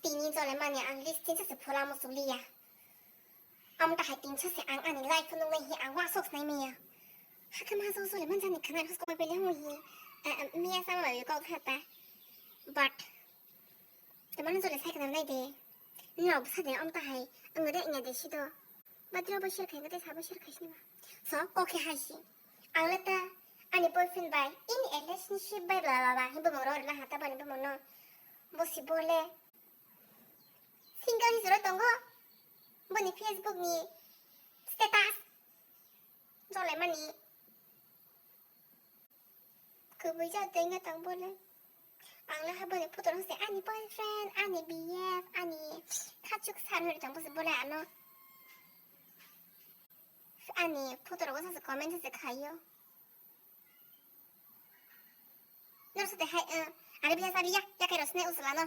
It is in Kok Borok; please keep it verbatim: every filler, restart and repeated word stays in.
Tini jole mani ang list tinsa se phola musuk liya. Amta hai tinsa se ang ani life nung nai hi ang wa sok nai miya. Hakhe ma jole man jani khana hus ko bele hung hi. Miya sama bai ko khata. But teman jole sai kana nai de. Ni ob sa de amta hai ang de nya de sido. Badri bo share khai gate sabo share khai sinima. So okay hai si. Ang le ta ani boyfriend bai in a relationship bai bla bla bla. Hi bo moro na hata bani bo mono. Bo si bole. Single hisoro tongo. Boni Facebook ni status. Jole mani. Kubui ja tengga tang bole. Ang le haboni photo rok se ani boyfriend, ani B F, ani khachuk san hori tang bose bole ano. Ani photo rok sa comment se khayo. Nor sa te hai, eh, ani biya sa biya, ya kai rosne usla no.